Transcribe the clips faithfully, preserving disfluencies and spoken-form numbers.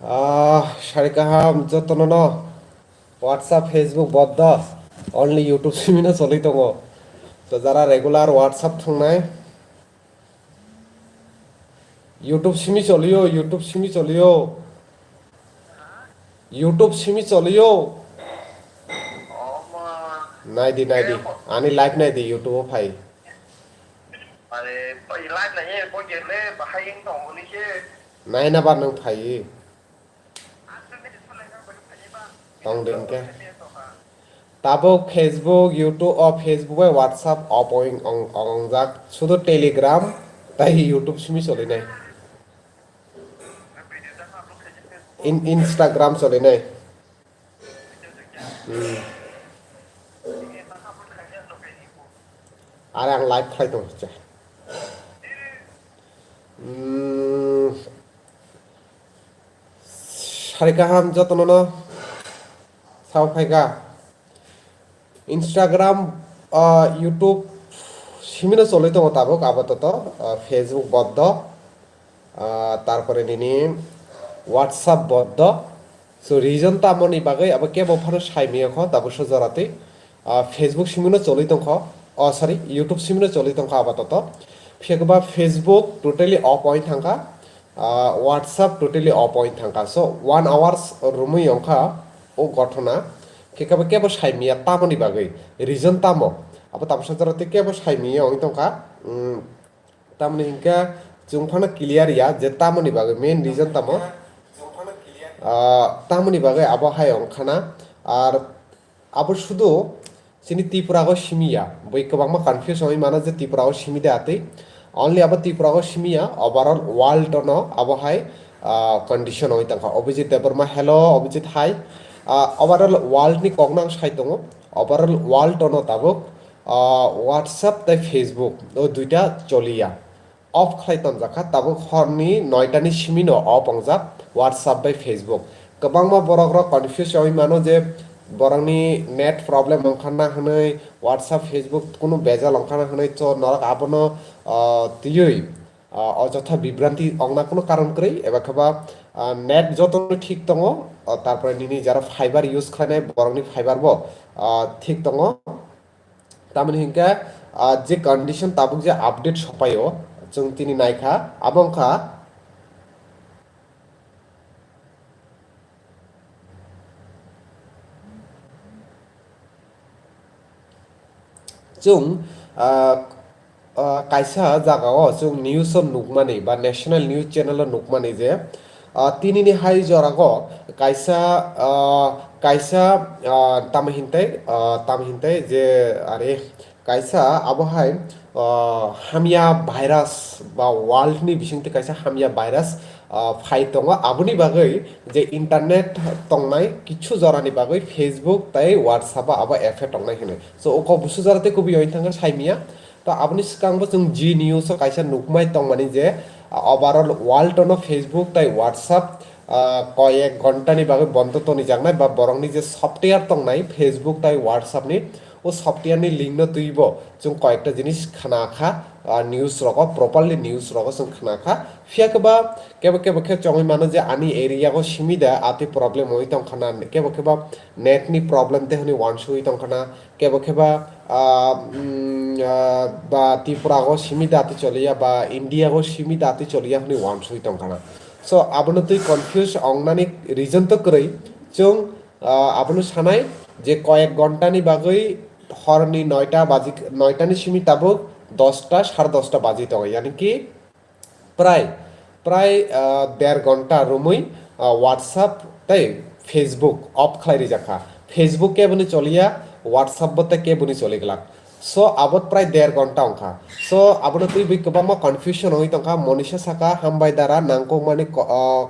Ah, sari kaham jotono no. WhatsApp, Facebook boddo. Only YouTube simi no choli tongo. To jara regular WhatsApp thangnai. YouTube simi choliyo, YouTube simi choliyo. YouTube simi choliyo. Naidi, naidi. Ani live naidi YouTube o phai. Are, bai live nai, bo gele, bahai wng tong, hwnwi khe. Naina ba nwng phai. Tong de hwnkhe. Tabuk Facebook, YouTube, o Facebook bai WhatsApp off ong, ong, ongjak. Sudu Telegram, tai YouTube simi solinai. In, Instagram solinai. Hmm. Are ang live khlai tong cha. Hmm. Sari kaham jotono no sao phaika. Instagram, ah, YouTube simino choli tongo tabuk apatot, ah, Facebook boddo, ah, tarpore nini WhatsApp boddo. So reason tamoni bagwi abo kebo phano saimiyakho tabuk sojoratwi. Ah, Facebook simino choli tongkho, oh, sorry, YouTube simino choli tongkho apatot. Phiya khe ba Facebook totally off oi thangkha, ah, WhatsApp totally off oi thangkha. So one hours rumui ongkha o gothona. Khe kebo, kebo saimiya tamoni bagwi, reason tamo? Abo tabuk sojoratwi kebo saimiya oi tongkha. Mm, tamoni hinkhe chwng phano clear ya je tamoni bagwi, main reason tamo? Ah, tamoni bagwi abo hai ongkhana. Ar abo sudu chini Tripura o simi ya, bui kwbangma confuse oi mano je Tripura o simi de atwi. Only abo Tripura o simi ya, overall world no abo hai, ah, condition oi tangkha. Abhijit Debbarma, hello Abhijit, hi. Ah, overall world ni kok no ang sai tongo, overall world no tabuk, ah, WhatsApp tei Facebook o duita choli ya. Off khlai tonjak kha, tabuk horni noita ni simi no off ongjak WhatsApp bai Facebook. Kwbangma borok rok confuse oi mano je borokni net problem wngkha na hwnwi, WhatsApp, Facebook kunu bejal wngkha na hwnwi, so norok abono, ah, twiwi, ah, ojotha bibranti ongna kunu karon kwrwi, eba khe ba, ah, net joto thik tongo, ah, tarpore nini jara fiber use khlainai borokni fiber bo, ah, thik tongo. Tamoni hinkhe, ah, je condition tabuk je update sopaio, chwng tini naikha, abo wngkha chwng, ah, ah, kaisa jagao chwng news o nukmani ba national news channel o nukmani je, ah, tinini hai jorago kaisa, ah, kaisa, ah, tamo hintai, ah, tamo hintai je, are, kaisa abo hai, ah, hamya virus ba world ni bisingtwi kaisa hamya virus, ah, phai tongo, aboni bagwi je internet tongnai kichu jorani bagwi Facebook tei WhatsApp o abo effect tongnai hinwi. So, o kok busu jora tei kubui oi thangkha saimiya. To aboni swkang bo chwng G News o kaisa nukmai tongmani je, ah, overall world no Facebook tei WhatsApp, ah, koyek ghonta ni bagwi bondo tonijaknai ba borokni je software tongnai Facebook tei WhatsApp ni, o software ni link no twibo chwng koyekta jinis khna kha, ah, news rogo, properly news rogo chwng khna kha. Phiya khe ba kebo kebo khe chongwi mano je ani area o simi da atwi problem oi tongkha na, kebo khe ba net ni problem tei hwnwi uansugwi tongkha na, kebo khe ba, ah, mm, ah, ba Tripura o simi da atwi choliya ba India o simi da atwi choliya hwnwi uansugwi tongkha na. So abono twi confuse ongnani reason to kwrwi, chwng, ah, abono sanai je koyek ghonta ni bagwi horni noita baji, noita ni simi tabuk dosta, sare dosta baji tongo, yani ki prai, prai, ah, der ghonta rumui, ah, WhatsApp tei Facebook off khlai rijak kha. Facebook keboni choliya, WhatsApp bo tei keboni choli glak. So abo prai der ghonta wngkha. So abono twi bui kwbangma confusion wngwi tongkha. Monisa saka, hambai dara, nangkukmani ko-, ah,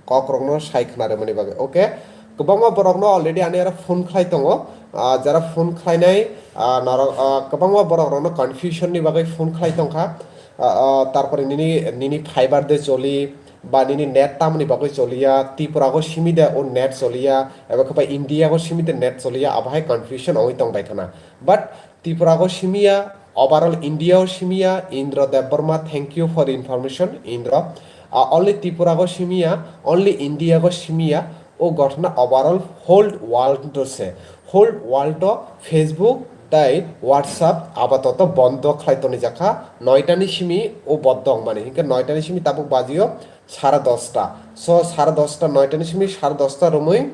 kokrokno sai khna rwmani bagwi. Okay, kwbangma borokno already ani aro phone khlai tongo. Ah, jara phone khlainai, ah, norok, ah, kwbangma borok rokno confusion ni bagwi phone khlai tongkha. Ah, ah, tarpore nini, nini fiber de choli, ba nini net tamoni bagwi choliya, Tripura o simi de o net choliya, eba khe ba India o simi de net choliya, abo hai confusion wngwi tong bai khana. But Tripura o simiya, overall India o simiya, Indra Debbarma, thank you for the information, Indra. Ah, only Tripura go simiya, only India go simiya, o ghotona overall whole world to se. Whole world to Facebook tai WhatsApp apatot bondo khlai toni jakha, noita ni simi o bondo wngmani. Hinkhe noita ni simi tabuk bajio sare dosta. So sare dosta, noita ni simi sare dosta romwi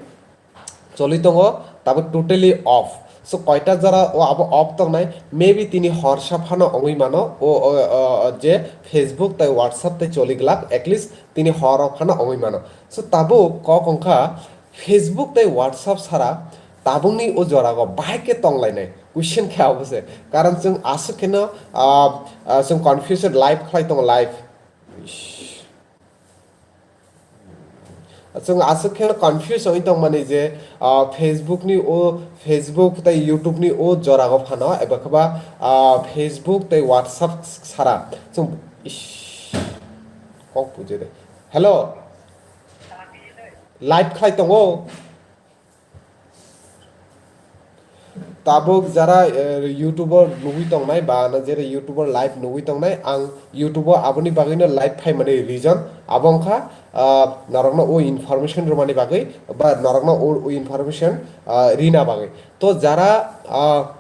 choli tongo, tabuk totally off. So koita jora o abo off tongnai, maybe tini horsa phano wngwi mano, o, o, o, o je Facebook tai WhatsApp tai choli glak, at least tini horo phano wngwi mano. So tabuk kok wngkha Facebook tai WhatsApp sara tabukni o jorago bahai khe tonglainai. Question khe abo se. Karon chwng aswk kheno, ah, ah, chwng confusion live khlai tongo, live. Chwng aswk khe confuse wngwi tongmani je, ah, Facebook ni o, Facebook tei YouTube ni o jorago phano eba khe ba, ah, Facebook tei WhatsApp sara. Chwng, ish, kok bujire. Hello. Live khlai tongo. Tabuk jara, eh, YouTube o nugwi tongnai ba na jera YouTube o live nugwi tongnai, ang YouTube o aboni bagwino live phaimani reason abo wngkha, ah, norokno o information rwmani bagwi ba norokno o, o information, ah, rina bagwi. To jara, ah,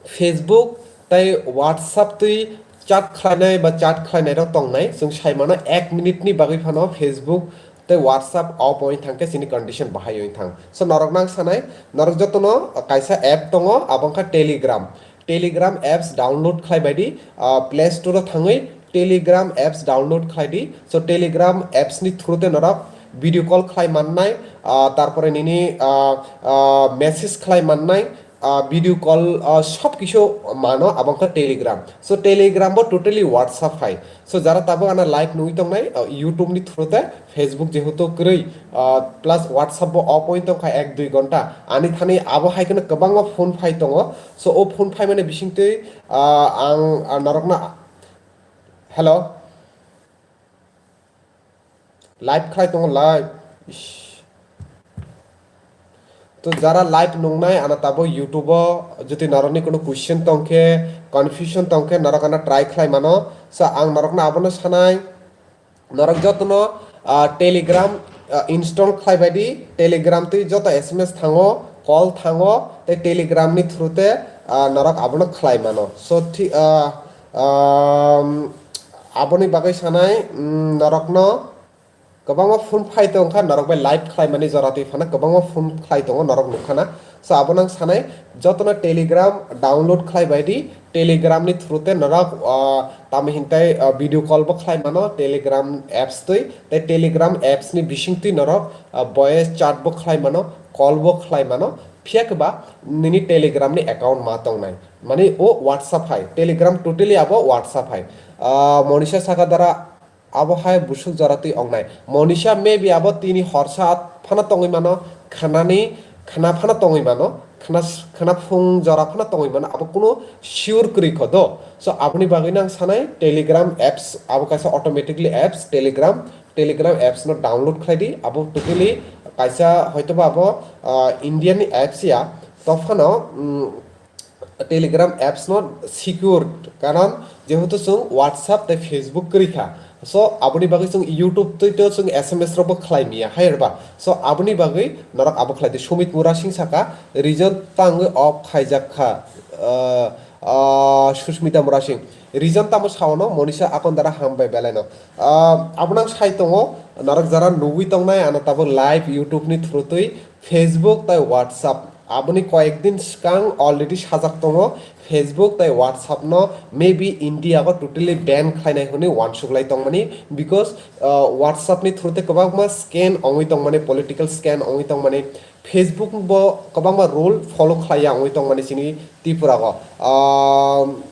Facebook tei WhatsApp twi chat khlainai ba chat khlainairok tongnai, chwng saimano ek minute ni bagwi phano Facebook tei WhatsApp off wngwi thangkhe chini condition bahai wngwi thang. So norok nang sanai, norok jotono kaisa app tongo, abo wngkha Telegram. Telegram apps download khlai baidi, ah, Play Store o thangwi Telegram apps download khlai di. So Telegram apps ni through te norok video call khlai mannai, ah, tarpore nini, ah, ah, message khlai mannai, ah, video call, ah, sob kisu mano, abo wngkha Telegram. So Telegram bo totally WhatsApp hai. So jara tabuk ana live nugwi tongnai, ah, YouTube ni through te, Facebook jehetu kwrwi, ah, plus WhatsApp bo off wngwi tongkha ek dui ghonta. Ani thani abo hai kheno kwbangma phone phai tongo. So o phone phaimani bisingtwi, ah, ang, ah, norokno, hello? Live khlai tongo, live. Ish. To jara live nungnai, ana tabuk YouTube o jodi norokni kono question tongkhe, confusion tongkhe, norok ana try khlai mano. So ang norokno abono sanai, norok jotono, ah, Telegram, ah, install khlai baidi, Telegram twi joto S M S thango, call thango, tei Telegram ni through te, ah, norok abono khlai mano. So thi-, ah, um, aboni bagwi sanai, mm, norokno kwbangma phone phai tongkha, norok bai live khlaimani jora twi phano kwbangma phone khlai tongo, norok nukha na. So abo nang sanai, jotono Telegram download khlai baidi, Telegram ni through te norok, ah, tamo hintai, ah, video call bo khlai mano Telegram apps twi, tei Telegram apps ni bising twi norok, ah, voice chat bo khlai mano, call bo khlai mano, phiya khe ba nini Telegram ni account ma tongnai, mani o WhatsApp hai, Telegram totally abo WhatsApp hai. Ah, Monisha saka dara abo hai busuk jora twi ongnai. Monisha maybe abo tini horsa phano tongwi mano, khnani, khna phano tongwi mano, khna, khna phung jora phano tongwi mano, abo kuno sure kwrwi kho do. So aboni bagwi nang sanai Telegram apps, abo kaisa automatically apps, Telegram, Telegram apps no download khlai di, abo totally kaisa hoitoba abo, ah, Indian ni apps ya, to phano, mm, Telegram apps no secure, karon jehetu chwng WhatsApp tei Facebook kwrwi kha. So aboni bagwi chwng YouTube twi to chwng S M S rok bo khlai miya hai rwba. So aboni bagwi norok abo khlai di. Sumit Murasing saka, reason tangwi off khaijak kha, ah, ah, Susmita Murasing. Reason tamo saono Monisha Akondara hambai belai no. Ah, abo nang sai tongo, norok jara nugwi tongnai ano tabuk live YouTube ni through twi Facebook tai WhatsApp. Aboni koyek din swkang already sajak tongo, Facebook tai WhatsApp no maybe India o totally ban khlainai hwnwi uansuk lai tongmani, because, uh, WhatsApp ni through te kwbangma scam ongwi tongmani, political scam ongwi tongmani, Facebook bo kwbangma rule follow khlaiya ongwi tongmani chini Tripura o. Um,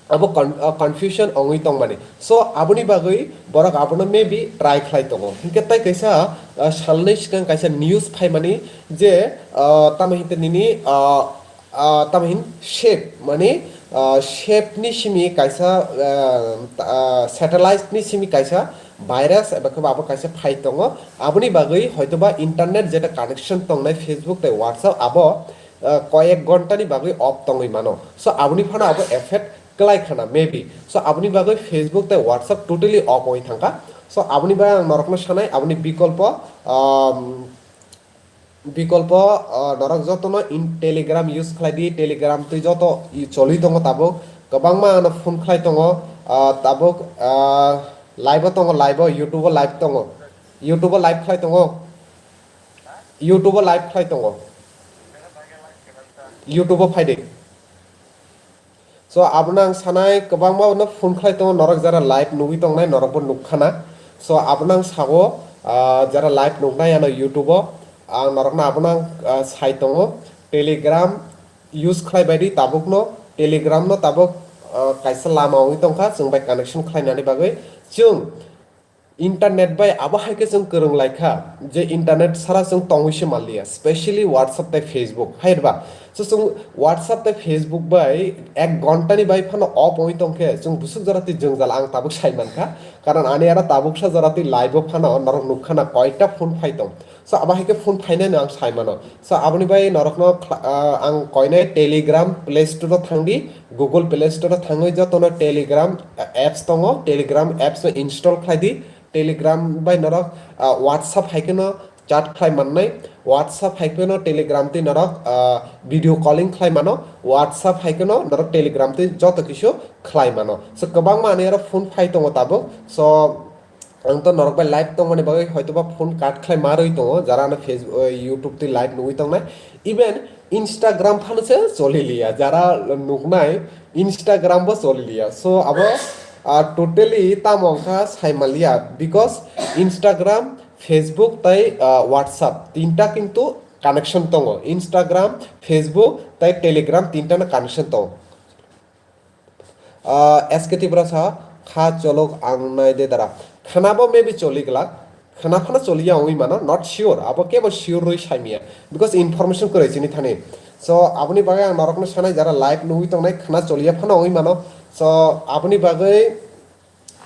abo con-, ah, confusion ongwi tongmani. So aboni bagwi borok abono maybe try khlai tongo. Hinkhe tai kaisa, ah, salnwi swkang kaisa news phaimani je, ah, tamo hinte nini, ah, ah, tamo hin shape, mani, ah, shape ni simi kaisa, ah, ah, satellite ni simi kaisa virus eba khe abo kaisa phai tongo. Aboni bagwi hoitoba internet jeta connection tongnai Facebook tei WhatsApp abo, ah, koyek ghonta ni bagwi off tongwi mano. So aboni phano abo effect Klai khana maybe. So aboni bagwi Facebook tei WhatsApp totally off oi thangkha. So aboni bagwi ang norokno sanai, aboni bikolpo, um, bikolpo, uh, norok jotono in Telegram use khlai di, Telegram twi joto i-, choli tongo tabuk. Kwbangma ano phone khlai tongo, uh, tabuk, uh, live o tongo, live o, YouTube o live tongo, YouTube o live khlai tongo, YouTube o live khlai tongo, YouTube o phai di. So abono ang sanai, kwbangma no phone khlai tongo, norok jara live nugwi tongnai norokbo nukkhana. So abono ang sago, ah, jara live nuknai ano YouTube o, ang norokno abono ang, ah, sai tongo. Telegram use khlai bai di tabukno, Telegram no tabuk, ah, kaisa lama wngwi tongkha chwng bai connection khlainani bagwi. Chwng internet bai abo hai khe chwng kwrwng lai kha je internet sara chwng tongwi se manliya, specially WhatsApp tei Facebook, hai ba? So chwng WhatsApp tei Facebook bai ek ghonta ni bai phano off wngwi tong khe chwng bwswk jora twi jwngjal ang tabuk sai man kha, karon ani aro tabuksa jora twi live o phano norok nuk khana koita phone phai tong. So abo hai khe phone phainai no ang sai mano. So aboni bai norokno khla-, ah, ang koinai Telegram Play Store o thang di, Google Play Store o thangwi jotono Telegram, ah, apps tongo, Telegram apps no install khlai di. Telegram bai norok, ah, WhatsApp hai kheno chat khlai mannai, WhatsApp hai kheno Telegram twi norok, ah, video calling khlai mano, WhatsApp hai kheno norok Telegram twi joto kisu khlai mano. So kwbangma ani aro phone phai tongo tabuk. So ang to norok bai live tongmani bagwi hoitoba phone cut khlai ma rwi tongo, jara ano Facebook, eh, YouTube twi live nugwi tongnai. Even Instagram phano se choli liya, jara nuknai Instagram bo choli liya. So abo, ah, totally tamo wngkha sai manliya, because Instagram, Facebook tei, ah, WhatsApp tinta kintu connection tongo. Instagram, Facebook tei Telegram tinta no connection tongo. Ah, S K Tiprasa, kha cholok ang nai de dara. Khana bo maybe choli glak. Khana phano choliya wngwi mano, not sure. Abo kebo sure rwi saimiya. Because information kwrwi chini thani. So, aboni bagwi ang norokno sanai jara live nugwi tongnai khana choliya phano wngwi mano. So, aboni bagwi,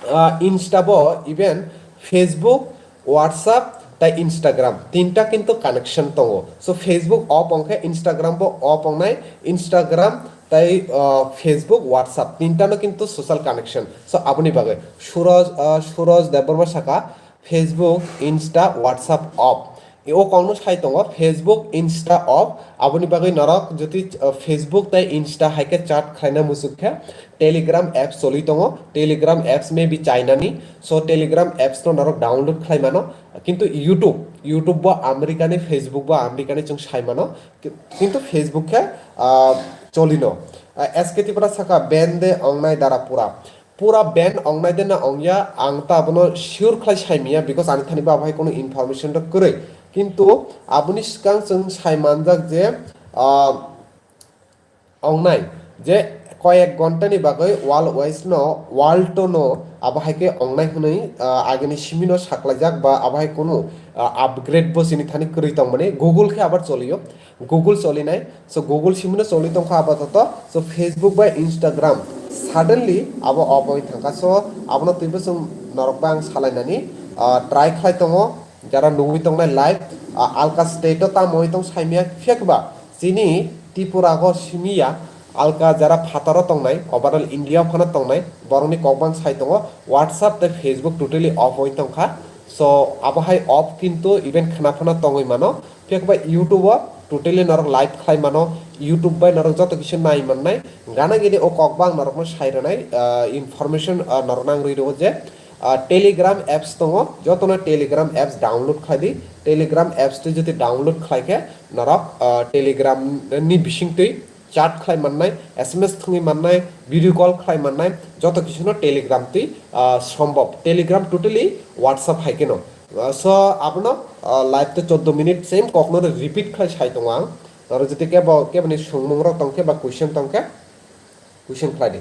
ah, Insta bo, even Facebook, WhatsApp, tei Instagram, tinta kintu connection tongo. So, Facebook off wngkhe Instagram bo off wngnai, Instagram tei, ah, Facebook, WhatsApp, tinta no kintu social connection. So, aboni bagwi Suraj, ah, Suraj Debbarma saka, Facebook, Insta, WhatsApp off. O kokno sai tongo, Facebook, Insta off. Aboni bagwi norok jodi, uh, Facebook tei Insta hai khe chat khlaina muchuk khe, Telegram apps choli tongo. Telegram apps maybe China ni. So Telegram apps no norok download khlai mano. Kintu YouTube, YouTube bo America ni, Facebook bo America ni chwng sai mano. Ki-, kintu Facebook khe, uh, choli no. Uh, S K Tiprasa saka ban de wngnai dara pura. Pura ban wngnai de na wngya, ang ta abono sure khlai saimiya, because ani thani bo abo hai kono information rok kwrwi. Kintu aboni swkang chwng sai manjak je, ah, wngnai je koyek ghonta ni bagwi world wise no, world no abo hai khe wngnai hwnwi, ah, agini simi no saklaijak ba abo hai kono, ah, upgrade bo chini thani kwrwi tongmani. Google khe abar choliyo. Google cholinai. So Google simino choli tongkha apatot. So Facebook bai Instagram suddenly abo off oi thangkha. So abono twibo chwng norok bai ang salainani, ah, try khlai tongo. Jara nugwi tongnai live, ah, alka state o tamo oi tong saimya, phiya khe ba chini Tripura go simiya, alka jara phataro tongnai, overall India phano tongnai, borokni kokbang sai tongo, WhatsApp tei Facebook totally off oi tongkha. So abo hai off kintu even khna phano tongwi mano. Phiya khe ba YouTube o totally norok live khlai mano, YouTube bai norok joto kisa nai mannai. Gana gini o kok bang norokno sai rwnai, ah, information, ah, norokno ang rwi rwo je, ah, Telegram apps tongo, jotono Telegram apps download khlai di. Telegram apps twi jodi download khlai khe norok, ah, Telegram ni bising twi chat khlai mannai, S M S thwngwi mannai, video call khlai mannai, joto kisuno Telegram twi, ah, sombhob. Telegram totally WhatsApp hai kheno. Ah, so, abono, ah, live to choddo minute same kokno repeat khlai sai tongo ang. Aro jodi kebo, keboni swngmung rok tongkhe ba question tongkhe, question khlai di.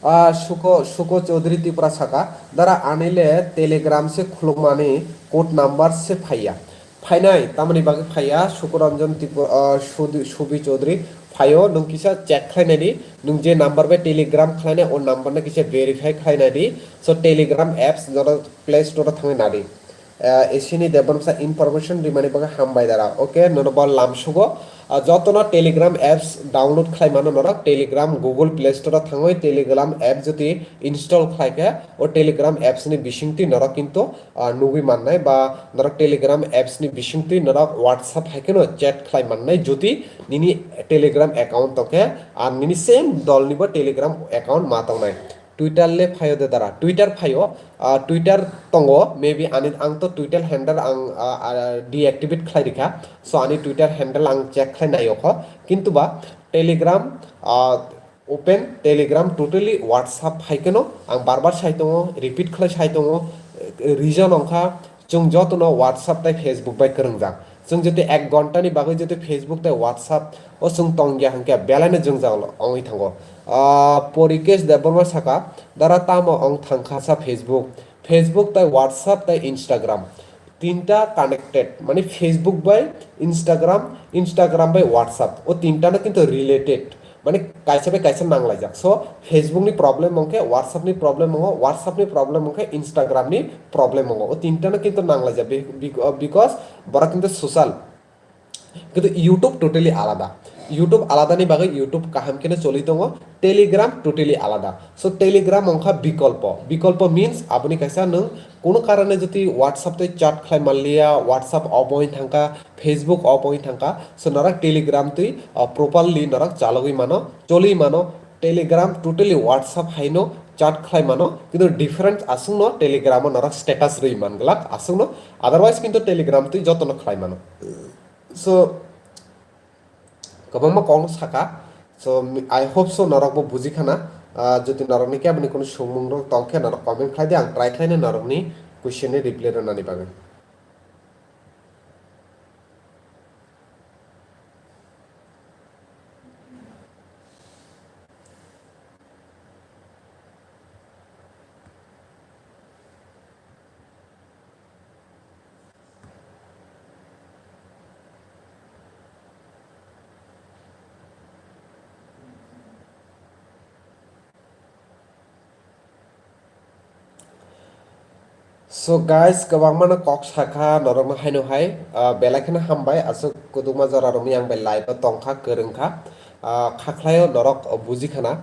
Ah, Suko, Suko Chaudhary Tripura saka, dara ani le Telegram se khulukmani code number se phaiya. Phainai, tamoni bagwi phaiya, Sukoranjan Tripura, ah, Sudi-, Subi Chaudhary phaio, nwng kisa check khlainai di, nwng je number bai Telegram khlainai, o number no kisa verify khlainai di. So Telegram apps joto Play Store o thangwi nadi. Ah, esini Debbarma sa information rimani bagwi hambai dara. Okay, nono bo lam sugo. Ah, jotono Telegram apps download khlai mano norok, Telegram Google Play Store o thangwi Telegram app jodi install khlai khe, o Telegram apps ni bisingtwi norok kintu, ah, nugwi mannai, ba norok Telegram apps ni bisingtwi norok WhatsApp hai kheno chat khlai mannai, jodi nini Telegram account tongkhe, ar nini same dol ni bo Telegram account ma tongnai. Twitter le phaio de dara, Twitter phaio, ah, Twitter tongo, maybe ani, ang to Twitter handle ang, ah, ah, deactivate khlai rikha, so ani Twitter handle ang check khlai naio kho, kintu ba Telegram, ah, open, Telegram totally WhatsApp hai kheno ang bar bar sai tongo, repeat khlai sai tongo, reason wngkha, chwng jotono WhatsApp tei Facebook bai kwrwngjak. Chwng jodi ek ghonta ni bagwi jodi Facebook tei WhatsApp o chwng tongya hwnkhe belaino jwngjal ongwi thango. Ah, Porikesh Debbarma saka, dara tamo ong thangkha sa Facebook, Facebook tei WhatsApp tei Instagram. Tinta connected, mane Facebook bai Instagram, Instagram bai WhatsApp, o tinta no kintu related. Mane kaisa bai kaisa nanglaijak. So, Facebook ni problem wngkhe WhatsApp ni problem wngo, WhatsApp ni problem wngkhe Instagram ni problem wngo. O tinta no kintu nanglaijak. Be-, be-, because borok kintu social. Kintu YouTube totally alada. YouTube alada ni bagwi YouTube kaham kheno choli tongo, Telegram totally alada. So, Telegram wngkha bikolpo. Bikolpo means aboni kaisa nwng kuno karone jodi WhatsApp tei chat khlai manliya, WhatsApp off wngwi thangkha, Facebook off wngwi thangkha, so norok Telegram twi, uh, properly norok chalogwi mano, choli mano. Telegram totally WhatsApp haino chat khlai mano, kintu difference aswkno Telegram o norok status rwi man glak aswkno, otherwise kintu Telegram twi jotono khlai mano. So, kwbangma kokno saka. So, mi-, I hope so norokbo buji khana. Ah, jodi norokni keboni kunu swngmungrok tongkhe norok comment khlai di, ang try khlainai norokni question ni reply rwnani bagwi. So guys, kwbangmano kok sakha norokno haino hai, ah, belai kheno hambai, aswk kwdwkma jora romwi ang bai live o tongkha, kwrwngkha, ah, kha khlaio norok buji khana.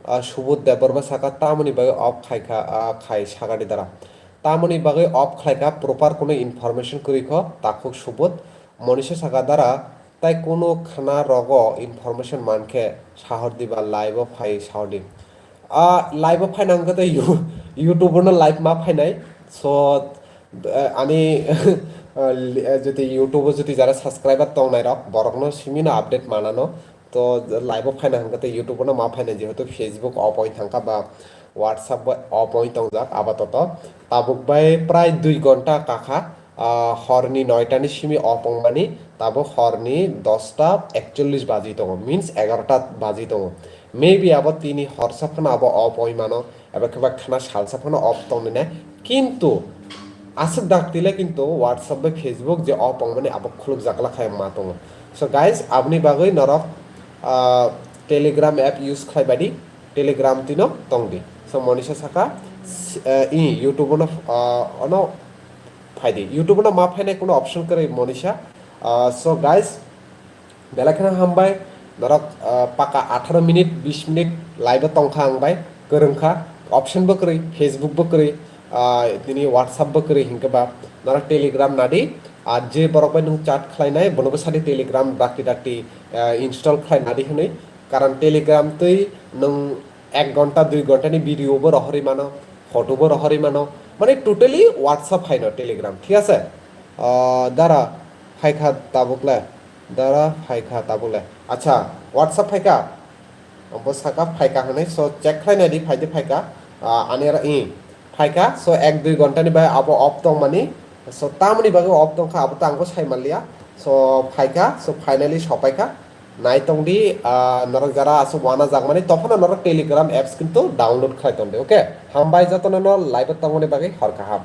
Ah, Subodh Debbarma saka, tamoni bagwi off khaikha, ah, khai sakani dara. Tamoni bagwi off khlaikha, proper kuno information kwrwikho, takhuk Subodh. Monisa saka dara, tai kuno khna rogo information mankhe sahor diba live o phai sahor di. Ah, live o phaina hwnkhe tei You-, YouTube no live ma phainai. So, eh, ani, eh, li-, eh, jodi YouTube o jodi jara subscriber tongnai rok, borokno simi no update manano. To live o phaina hwnkhe tei YouTube no ma phainai, jehetu Facebook off oi thangkha ba WhatsApp bo off oi tongjak apatoto. Tabuk bai prai dui ghonta kakha, ah, horni noita ni simi off wngmani, tabuk horni dosta ekchollish baji tongo, means egarota baji tongo. Maybe abo tini horsa phano abo off oi mano, eba khe ba khna salsa phano off tongni nai. Kintu aswk dak tile kintu WhatsApp bai Facebook je off wngmani abo khulukjak la khe ma tongo. So guys, aboni bagwi norok, ah, Telegram app use khlai badi, Telegram tino tongdi. So Monisa saka, s-, eh, i YouTube no, ah, ono phaidi. YouTube no ma phainai kuno option kwrwi Monisa. Ah, so guys, belai kheno hambai, norok, ah, paka atharo minute, bis minute live o tongkha ang bai, kwrwngkha, option bo kwrwi, Facebook bo kwrwi, ah, tini WhatsApp bo kwrwi, hinkhe ba norok Telegram nadi, ar je borok bai nwng chat khlainai, bono bwsadi Telegram dakti dakti, ah, install khlai nadi hwnwi, karon Telegram twi nwng ek ghonta, dui ghonta ni video bo rohorwi mano, photo bo rohorwi mano, mane totally WhatsApp haino Telegram, thik ase? Ah, dara, phaikha tabuk le. Dara phaikha tabuk le. Acha, WhatsApp phaikha? Obo saka phaikha hwnwi, so check khlai naidi, phaidi phaikha. Ah, ani aro, i, phaikha, so ek dui ghonta ni bai abo off tongmani. So tamoni bagwi off tongkha, abo to angbo sai manliya. So phaikha, so finally sopaikha. Nai tongdi, ah, norok jara aswk wana jakmani, tophano norok Telegram apps kintu download khlai tongdi, okay? Hambai jotono no live o tongmani bagwi, hor kaham.